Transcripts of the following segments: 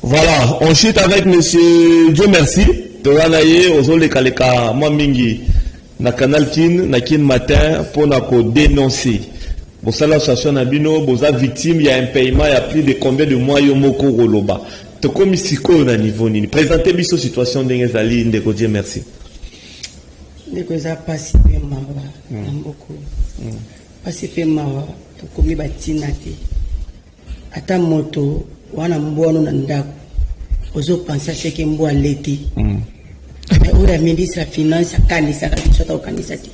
Voilà, on chute avec monsieur Dieu merci. Toza na ye ozolekaleka mwa mingi na Canal Kin, na Kin Matin mpona kodénoncer. Bosala association na bino, boza victime ya impayement ya plus de combien de mois? Yo moko koloba. Tokomi sikoyo na niveau nini? Présente biso situation ndenge ezali, ndeko Dieu merci. Ndeko, eza mpasi mpe mawa na mboka oyo, mpasi mpe mawa. Tokomi batina te. Ata moto wana mbwano na ndako, ozopenser seke mbwa alete. Mais oyo ya ministre ya finance akanisaka biso, ata kokanisa te.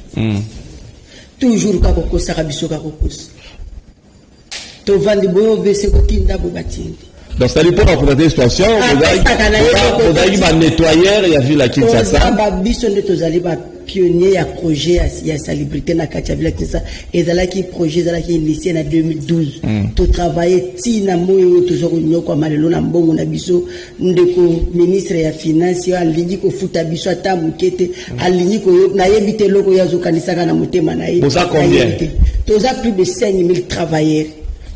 Toujours kaka kokosaka biso, kaka kokosa. Tovandi boye, obese kotinda boye, batindi. Donc c'est-à-dire, mpona présenter situation, Apesaka na ye moko. bozalaki banettoyeur ya ville ya Kinshasa. Toza babiso nde tozali bapionnier ya projet ya salubrité na kati ya ville ya Kinshasa. Ezalaki projet ezalaki initié na 2012. Totravaille ntina moi oyo toza konyokwama lelo na mbongo na biso. Ndeko ministre ya finance oyo alingi kofuta biso ata moke te. Alingi nayebi te eloko oyo azokanisaka na motema na ye. Boza combien? Nayebi te. Toza plus de 5000 travailleurs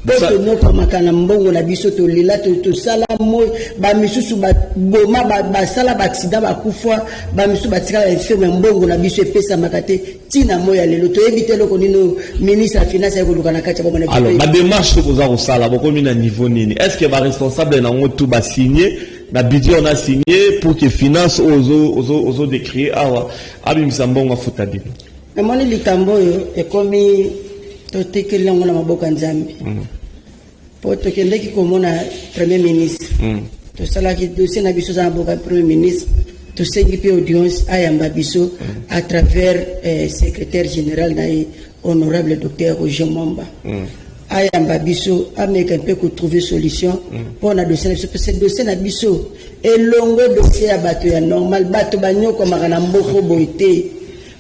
mpo tonyokwamaka na mbongo na biso. Tolela, tosala moi, bamisusu baboma, basala baaccident, bakufa, bamisusu batikala bainfirme. Mbongo na biso epesamaka te ntina moi ya lelo. Toyebi te eloko nini oyo ministre ya finance aye koluka na kati ya bomoi na biso. Alors, badémarche to koza kosala, bokomi na niveau nini? Est ce que baresponsable nango tout basigné na budget on a signé pour que finance oyo ozodécrier awa abimisa mbongo afuta bino? Namoni likambo oyo ekomi, totekeli yango na maboko ya Nzambe, mpo tokendeki komona premier ministre. Tosalaki dossier na biso, eza na maboko ya premier ministre. Tosengi mpe audience, ayamba biso à travers secrétaire général na ye, honorable docteur Roger Mwamba. Ayamba biso, ameka mpe kotrouver solution mpo na dossier na biso, parce que dossier na biso elongo dossier ya bato ya normal. Bato banyokwamaka na mboko boye te.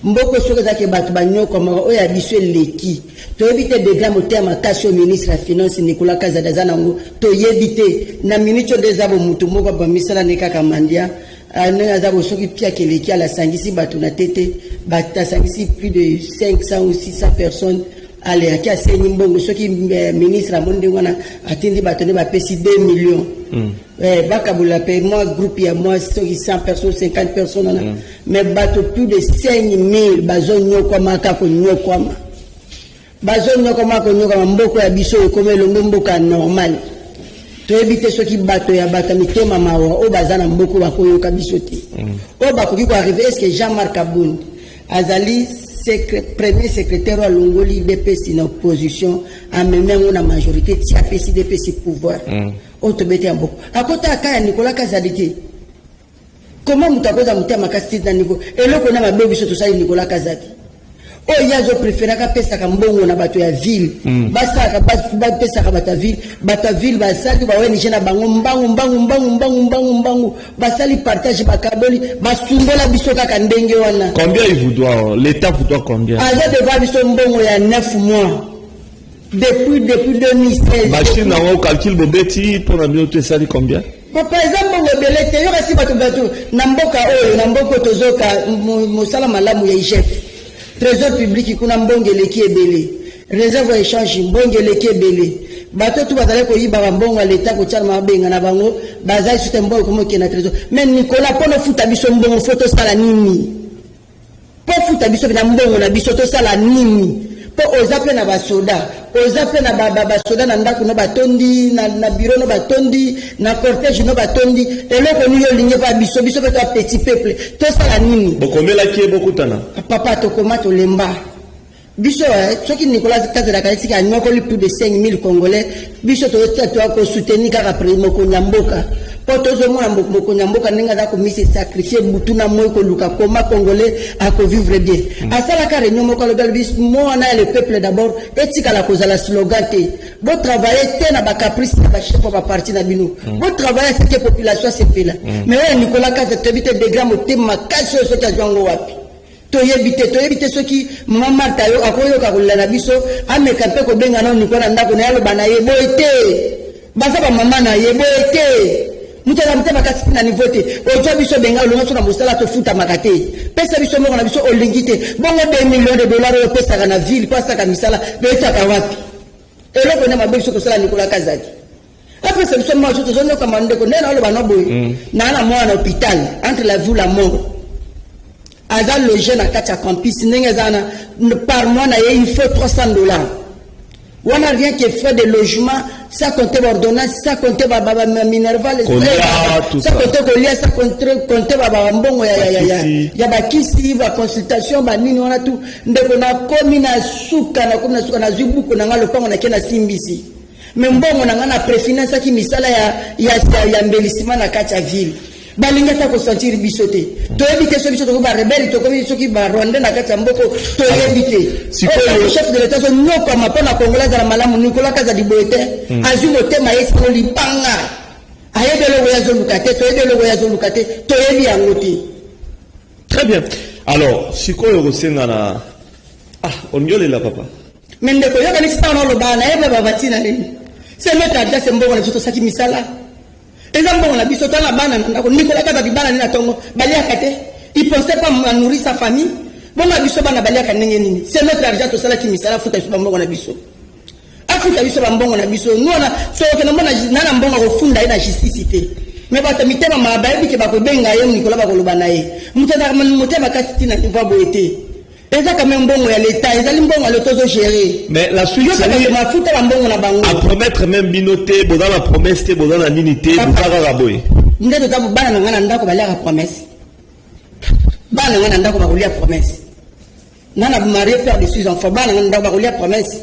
Mboko soki ezalaki bato banyokwamaka, oyo ya biso eleki. Toyebi te degré motema makasi oyo ministre ya finance Nicolas Kazadi aza nango, toyebi te. Na minute oyo nde eza bo motu moko bamisala ne kaka mandia ndenge aza bo. Soki piaka eleki, ala asangisi bato na te te, bato asangisi plus de 500 ou 600 personnes. Ale aki asengi mbongo. Soki ministre amoni ndenge wana, atindi bato nde bapesi 2 millions. Bakabola mpe mwa groupe ya mwa soki 100 personnes, 50 personnes wana. Mais bato plus de 5000 bazonyokwama kaka konyokwama, bazonyokwama konyokwama. Mboka ya biso ekomi elongo mboka normal. Toyebi te soki bato ya bato ya mitema mawa oyo baza na mboka bakoyoka biso te, oyo bakoki koarriver. Est ce que Jean-Marc Kabund azali premier secrétaire oyo alongoli UDPS na opposition, amemi yango na majorité, ti apesi UDPS pouvoir oyo tobete ya mboka, akota aka ya Nicolas Kazadi te? Comment moto akoza motema makasi ti na niveau eloko na mabe biso tosali Nicolas Kazadi oyo ye azopréféraka apesaka mbongo na bato ya ville? Basalaka, bapesaka bato ya ville. Bato ya ville basali ba ONG na bango mbangu mbangu mbangu mbangu mbangu mbangu, basali partage, bakaboli, basundola biso kaka ndenge wana. Combien il vous doit? L'État vous doit combien? Aza devant biso mbongo ya 9 mois depuis 2016. Machine nango, calcul bobeti mpona bino to esali combien? Papa, eza mbongo ebele te. Yoka, si bato na mboka oyo, na mboka oyo tozoka mosala malamu ya IGF, trésor public kuna mbongo eleki ebele, réserve ya échange mbongo eleki ebele. Bato tu bazali koyiba bambongo ya leta, kotiala mabenga na bango, bazali sute mbongo ekomi okende na trésor. Mais Nicolas, mpo nofuta biso mbongo, faut tosala nini? Mpo futa biso na mbongo na biso, tosala nini? Mpo oza mpe na basoda, oza mpe na basoda na ndako no batondi, na bureau no batondi, na cortège no batondi. Eloko nini olingi mpa biso? Biso mpe toa petit peuple, tosala nini? Bokomelaki ye, bokutana? Papa, tokoma, tolemba biso. Soki Nicolas Kazadi esika anyokoli plus de 5000 Congolais, biso toya kosoutenir kaka mokonzi ya mboka, mpo tozomona mokonzi ya mboka ndenge aza komisi sacrifier butu na moi koluka koma Congolais akovivre bien. Asalaka réunion moko, alobi, alobi mo wana ya "le peuple d'abord" etikala kozala slogan te. Botravaille te na bacaprice na bachef ya baparti na bino. Botravaille seke population asepela. Mais oyo Nicolas Kazadi, toyebi te degré motema makasi oyo soki azwa yango wapi. Toyebi te, toyebi te soki mama Marta yo akoyoka kolela na biso, ameka mpe kobenga nano Nicolas na ndako na ye, aloba na ye boye te. Baza bamama na ye boye te. Moto aza motema makasi te na niveau te. Ozwa biso, benga, olonga biso na mosala, tofutamaka te. Pesa biso moko na biso, olingi te. Bongo 2 millions de dollars oyo opesaka na ville mpo asaka misala, betaka wapi? Eloko nde mabe biso tosala Nicolas Kazadi. Apesa biso mwa, tozonyokama, ndeko. Nde naoloba no boye, naa na mwana na hôpital, entre la vie ou la mort. Aza loge na kati ya campus. Ndenge eza na par mois na ye, il faut 300 $ wana, rien que frais de logement, sans compter baordonnance, sans compter baminerval, sans compter kolia, sans compter bambongo ya bakisi, baconsultation, banini wana tu. Ndeko, nakomi na suka, nakomi na suka. Nazwi buku na nga, lopango, nake nasimbisi. Me mbongo na nga na préfinansaki misala ya mbelisima na kati ya ville. Balingi ata kosentir biso te. Toyebi te so biso tokomi barebelles, tokomi soki barwandais na kati ya mboka, toyebi te. Chef de l'État azonyokama mpo na Kongola azala malamu. Nicolas Kazadi boye te, azwi motema ye sango libanga, ayebi eloko oyo azoluka te. Toyebi eloko oyo azoluka te, toyebi yango te. Très bien. Alors sikoyo kosenga na, ah, olingi olela, papa? Me ndeko, yokanisi ntango naoloba, nayeba bavatina nini. Se maître Adidas, mbongo na biso tosaki misala, eza mbongo na biso. Tala bana na ndako, Nicolas Kazadi, bana nini na ntongo baliaka te? Il pensait pas à nourrir sa famille. Bongo biso bana baliaka ndenge nini? C'est notre argent, tosalaki misala. Afuta biso bambongo na biso, afuta biso bambongo na biso. Nwana tokokende mbona na na mbongo akofunda ye na justice te. Me bato mitema ma bayebi ke bakobenga ye Nicolas, bakoloba na ye. Moto azalaka motema makasi ntina niveau boye te. Eza quand même mbongo ya l'État, ezali mbongo ya l'État ozogérer. Mais la suite, mafuta bambongo na bango. Apromettre même bino te, boza na promesse te, boza na nini te, boza kaka boye. Nde toza bana na ngai na ndako baliaka promesse. Bana na ngai na ndako bakolia promesse. Nga na marié, père de six enfants. Bana na ngai na ndako bakolia promesse.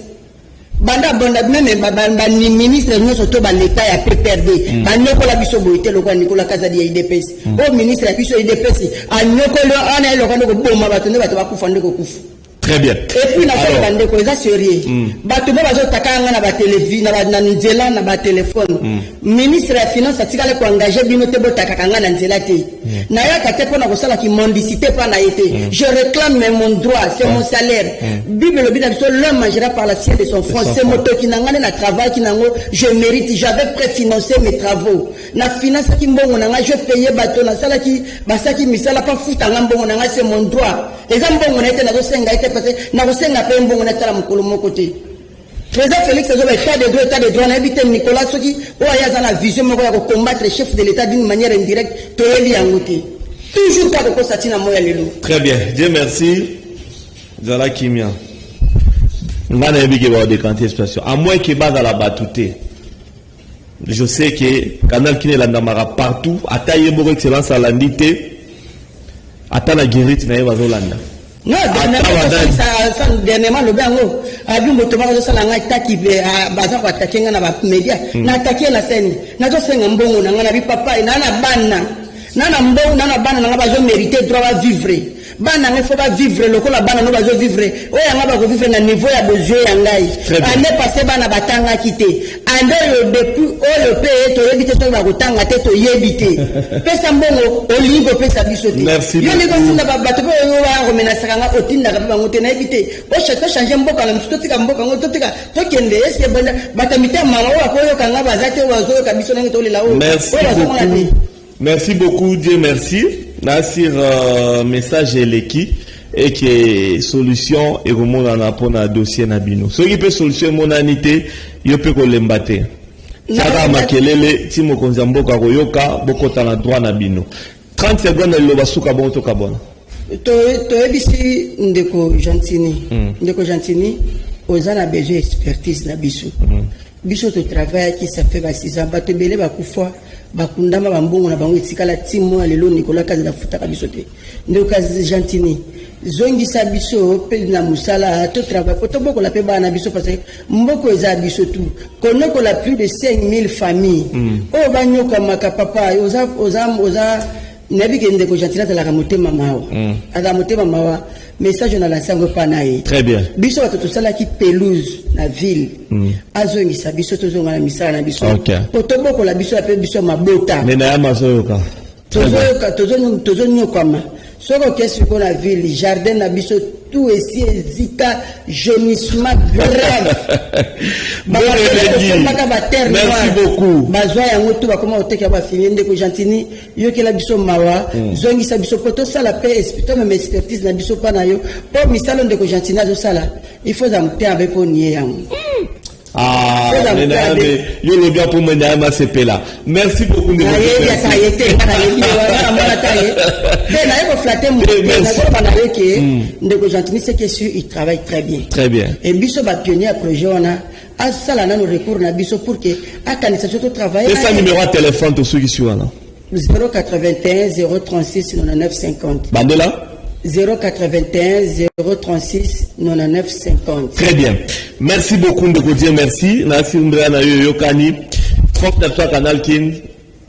Banda bonda même baministre nyonso to baleta ya PPRD banyokola biso boye te lokola Nicolas Kazadi ya UDPS. Oyo ministre ya biso ya UDPS anyokoli wana, eloko nde koboma bato, nde bato bakufa, nde kokufa. Très bien. Et puis nasala, bandeko, eza sérieux. Bato mo bazotaka nga na batelevi na nzela, na batelefone. Ministre ya finance atikali koengage bino te. Botakaka nga na nzela te. Nayaka te mpona kosala kimendicité mpa na ye te. Je réclame mon droit, c'est mon salaire. Bible elobi na biso: l'homme mangera par la sueur de son front. C'est motoki na nga nde na travaillaki nango, je mérite. J'avais préfinancé mes travaux, na finansaki mbongo na nga, je paye bato nasalaki, basalaki misala mpa futa nga mbongo na nga. C'est mon droit. Eza mbongo na ye te, nazosenga ye te, parce que nakosenga mpe mbongo natala mokolo moko te. Président Félix azoba état de droit, état de droit. Nayebi te Nicolas soki oyo aye aza na vision moko ya kocombattre chef de l'État d'une manière indirecte, toyebi yango te. Toujours kaka kokosa ntina moya lelo. Très bien, Dieu merci. Zala kimia. Nga nayebi ke baodécanter situation, à moins ke bazala bato te. Je sais que Canal Kin elandamaka partout. Ata ye moko excellence alandi te, ata na guérite na ye bazolanda. Non, dernièrement lobi yango, abi moto moko azosala ngai taki, baza koattaquer ngai na bamédia, na attaquer na scène. Nazosenga mbongo na ngai na bipapa na na bana na na mbongo na na bana na ngai bazomérite droit bavivre. Bana ngai faut bavivre lokola bana no bazovivre. Oyo yanga bakovivre na niveau ya bozwi ya ngai. Année passée bana batangaki te. Année oyo, depuis oyo mpe toyebi te soki bakotanga te, toyebi te. Pesa mbongo, olingi kopesa biso te. Yo ndenge otinda bato mpe oyo baya komenasaka nga, otindaka mpe bango te. Nayebi te, tochange mboka na biso, totika mboka yango, totika, tokende. Eske bato mitema mawa oyo bakoyoka nga baza te? Oyo bazoyoka biso ndenge tolela oyo bazomona te. Merci beaucoup, Dieu merci. Nasir, message eleki et que solution ekomonana mpona dossier na bino. Soki mpe solution emonani te, yo mpe kolemba te. Tiaka makelele ti mokonzi ya mboka akoyoka, bokota na droit na bino. 30 secondes na liloba suka, bongo tokabona. Toyebisi ndeko Gentini, ndeko Gentini, oza na besoin expertise na biso. Biso totravaillaki, ça fait ba 6 ans. Bato ebele bakufa, bakundama, bambongo na bango etikala ti mwa lelo. Nicolas Kazadi afutaka biso te. Ndeko Gentini, zongisa biso mpe na mosala, totravaille po tobokola mpe bana na biso, parce que mboko eza biso tu konokola plus de 5000 familles oyo banyokamaka. Papa, oza, oza, oza, nayebi ke ndeko Gentini azalaka motema mawa, azala motema mawa. Message na lansi yango epa na ye. Très bien. Biso bato tosalaki pelouse na ville, azongisa biso, tozonga na misala na biso po tobokola biso mpe biso mabota. Me na ya mazoyoka. Tozoyoka, tozonyokwama. Soki okei sikoyo na ville, jardin na biso tout esi ezika, jaunissement grave. Basombaka baterre. Merci beaucoup. Bazwa yango tu, bakoma koteka bafini. Ndeko Gentini, yokela biso mawa, zongisa biso mpo tosala mpe tomema expertise na biso mpa na yo, mpo misala ndeko Gentini azosala, il faut eza motema mpe mpo nie yango. Ah, yo lobi mpo mwende ya masepela. Merci beaucoup. Nayebi ata ye te, nga nayebi ye wana, namona ata ye te. Naye koflatter moto, nazoloba na ye ke ndeko Gentiny, ce que sûr, il travaille très bien. Très bien. Et biso bapionnier ya projet wana, asala nano recours na biso pour que akanisa biso totravaille. Pesa numéro ya téléphone, tosukisi wana. 081 036 99 50. Bandela. 081 036 99 50. Très bien. Merci beaucoup, ndeko Dieu merci. Nasi ndra na yo yokani. 39 Canal Kin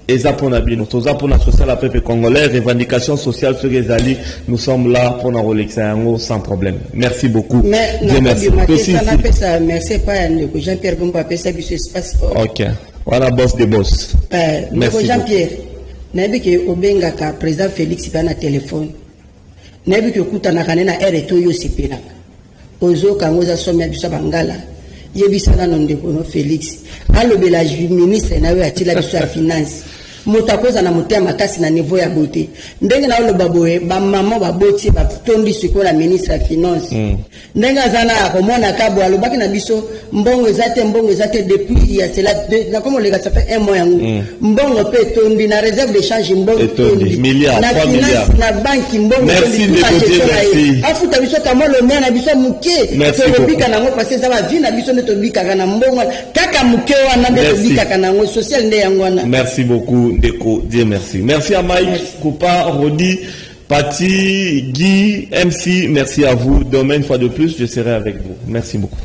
eza mpona bino, toza mpona social ya peuple congolais, revendication sociale soki ezali, nous sommes là mpona kolekisa yango sans problème. Merci beaucoup. Mais Dieu merci. Napesa napesa merci epai ya ndeko Jean Pierre Bombo, apesa biso espace. Ok, wana boss de boss. Ndeko Jean Pierre, nayebi ke obengaka président Félix mpe na telefone, nayebi ke okutanaka ne na aire to oyo osepelaka, ozoka yango, oza somi ya biso ya bangala. Yebisa nano ndeko no Félix alobela ministre na oyo atila biso ya finance, moto akoza na motema makasi na niveau ya bote ndenge na oloba boye. Bamama baboti batondi sikoyo na ministre ya finance, ndenge aza na akomonaka boye, alobaki na biso mbongo eza te, mbongo eza te. Depuis ya cela nakoma oleka, ça fait un mois yango, mbongo mpe etondi na réserve de change, mbongo etondi na finance, na banki, mbongo etondi na ye. Afuta biso kama lomea na biso moke, tokobika nango, parce eza bavie na biso nde tobikaka na mbongo kaka moke wana, nde tobikaka nango social nde yango wana. Merci beaucoup, ndeko Dieu merci. Merci à Mike Koupa, Rodi, Patty, Guy, MC, merci à vous. Demain, une fois de plus, je serai avec vous. Merci beaucoup.